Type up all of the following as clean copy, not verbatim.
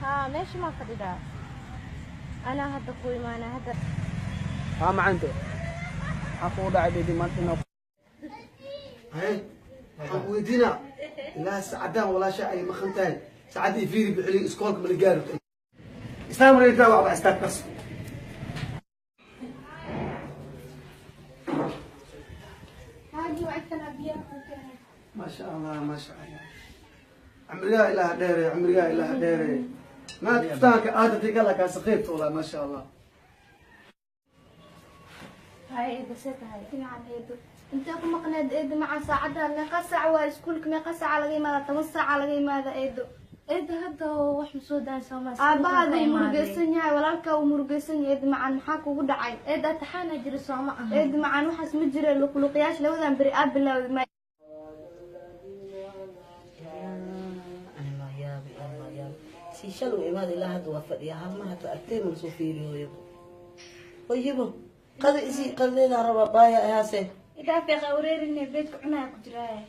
Haa, meesha ma fadhidaa? Anaa hadda ku imaana hadda. Haa, macante, maxaa kugu dhacay baby maanta inaa Haye, waxaan ku weydiinaa ilaa saacadaan walaasha ay maqan tahay, saacaddii fiiri bixili iskoolka mala gaari istaag maraykaa waxba istaag bas. Haagi waa kana biyaha ku keenay. Maasha Allah, maasha Allah, cumrigaa ilaah dheere, cumrigaa ilaah dheere. Maad kuftaanka aadati kala kaa saqiibta walaa, maasha Allah. Hay eedo, see tahay? Fiican eedo. Intee ku maqneed eedo? Maca saacadda meeqa saac waa iskuulka? Meeqa saaca laga imaada? 10 saaca laga imaada eedo. Eedo, hadda wax ma soo daan soomaa? Aabbahaada uu murugaysan yahay, walaalkaa uu murugaysan yahay. Eedo macaan, maxaa kugu dhacay? Eedo, ataxaana jira sooma aha? Eedo macaan, waxaas ma jira, luqluqyaasha labadan beri aad bilowday ma Anima yaabi, anima yaabi, si shal u imaada ilaa hadda waa fadhiya, hal mar hata agtee mana soo fiiriyo. Hoyibo, qada isii, qadadeedaa rabaa baaya ahaase. Idhaafeeqa wareerine, beedka cunaya ku jiraaya.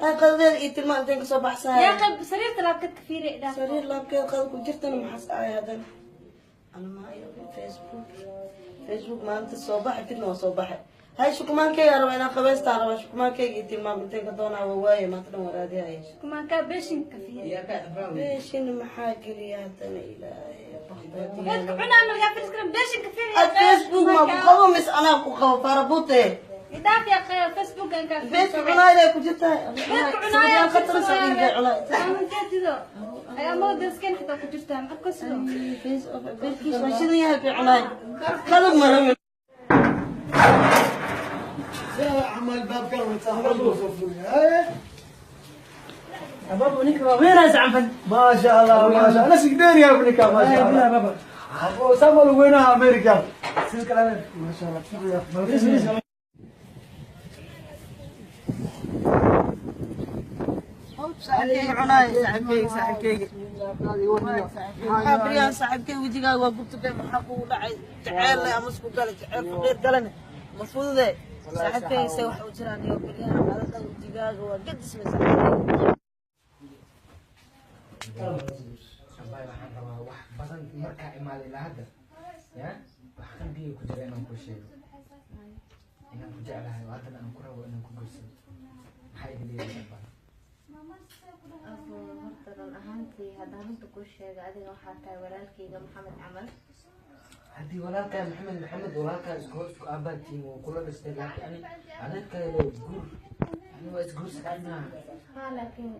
Ay, qadadeeda ii tilmaan, inteen kasoo baxsaya? Yaa qayb sariirta laabkeed ka fiiri, idhaaf. Sariir laabkeed qada ku jirtana maxaas ahay haddana? Anima Facebook, Facebook maalinta soo baxay fidna waa soo baxay. Hay, shukumaankeyga rabaa inaan qabaystaa rabaa, shukumaankeyga ii tilmaam, inteen ka doonaa? Waa waaye, maanta dhan waraadihaya. Kumaankaa beeshinka ka fiiri. Beeshin maxaa geliya haddana? Ilaahay. Beedka cunaa malgaa firiskara, beeshinka fiiri. Ad Facebook ma ku qabo mis anaa ku qabo farabute? Idhaaf yaa qayb Facebookan ka. Beedka cunaayday ku jirtaa. Beedka cunaaya. Khatar saqiirka cunaay. Jeedido ayaa mooda sken xitaa ku jirtaa marka sidoo. Beedkiis waa shidan yahay, bay cunaay qalab marami. Camal baabka wata. Baba, ninka waa weenaas canfan. Maasha Allah, maasha Allah, sigdeer ya Afrika, maasha Allah. Baba. Abo samal weynaha America sidoo kale, maasha Allah. Saaxiibkeyga cunaay, saaxiibkeyga, saaxiibkeyga, maxaa baryaan saaxiibkeyga wejigaaga waa gubtay? Maxaa kugu dhacay? Jaceyl leh ama isku gale jaceyl faqiir galane ma fudude saaxiibkeyga. Se wax u jiraan iyo baryahan adada wejigaaga waa gadismay saaxiibkeyga. Wallahi waxaan rabaa wax badan markaa imaada ilaa hadda ya wax qalbigay ku jira inaan kuu sheego inaan ku jeclahay oo haddana aan ku rabo inaan ku guursado. Maxaa iga leeyahay abaa? Abo, horta run ahaantii haddaan runta kuu sheego, adiga waxaa tahay walaalkayga Maxamed camal. Haddii walaalkaa Maxamed, Maxamed walaalkaa isku isku aabaadtiin wuu kula dhashtay, laakiin ani adeerkayda guur ani waa isguursanaa. Haa, laakiin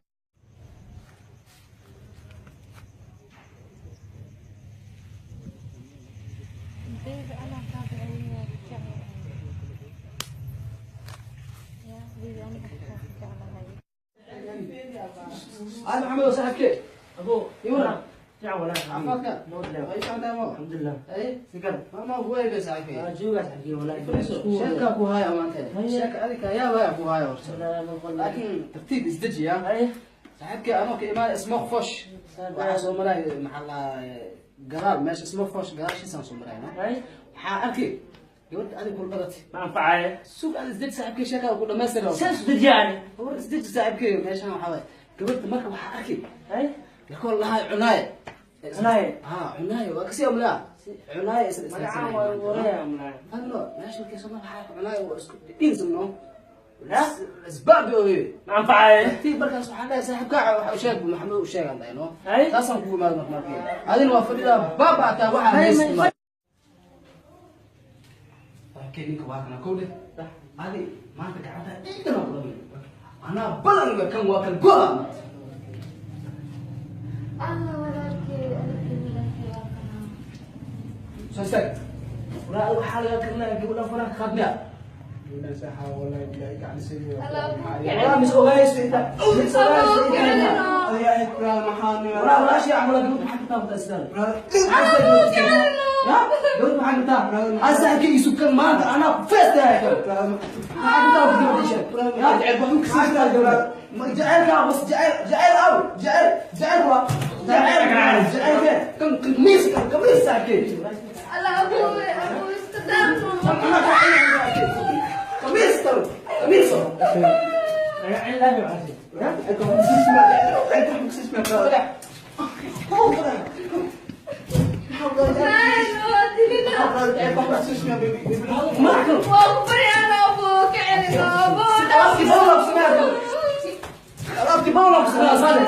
baby anaa kaa bixinaya jeclahay ya baby, aniga kaa jeclahay. هذا محمد صاحبك. Abo. يورا. Fiican walaa. عفاك. Nabad leew. اي شو عندك؟ Alxamdulilah. اي. Si kale. ما هو وين صاحبي؟ Waa joogaa saaxiibkey walaa. شركة أبو هاي أمانته شركة هذيك يا باي أبو هاي ورسل. لكن ترتيب ازدجي يا Hay. صاحبك أنا كإيمان اسمه خوش waxaa soo maray maxaa la gadaal meesha isma foosh gadaashiisaan soo marayna. Hay. Waxaa arkay gabadha adiga kula dhalatay. Ma anfacaya. Sug aad isdeji saaxiibkay, sheekada ku dhamaystira. Saas dejiyaani. War isdeji saaxiibkay, meeshan waxaa waaye gabadha marka waxaa arkay Hay. lakoo lahaa cunaaye. Cunaaye? Ha, cunaaye waa kasii amlaa cunaaye isla Magacaan waa waraya amlaa. Fadlo meesha markay soo marka waxaa cunaaye waa isku dhinsano. Ha? Isbaabi oye. Ma anfacaya. Tartiib markaas waxaan leeyahay saaxiibkaa waxa u sheeg Maxamed u sheegan dayno. Hay. Taasaan kugu imaada marka markii adina waa fadhidaa baaba ataa waxaa Hay, haysta. Saaxiibkay ninka waa kana kowdhe adi maanta gacanta ciidan oo dhan anaa badan wa kan waa kan go'a. Allah walaalkay, walaalkay, walaalkay waa kana. Soo istaag walaa, waxaa laga karnaa gabadha faraha ka qaadmiya walaa mis ogayso inta mis ogayso inta walaa walaashii camala gabadha maxaa ka taabataa sidaan ya gabadha maxaa ka taab asaxka isu kan maanta anaa feestahay kan maxaa ka taabata gabadha sheeg ya jaceylka bas jaceyl jaceyl aw jaceyl jaceyl waa jaceyl jaceyl kan kamiis kan kamiis saaxiibkey. Allah abuwe, abuwe iska daafo. kamiis tan kamiis. Magacaan laabi waxaasi. Ya Ma arkan. Waa ku baryaano, abuu, ka celino, abuu. Alaabtii bawla ku sameeyaa. Alaabtii bawla ku sameeyaa, sane.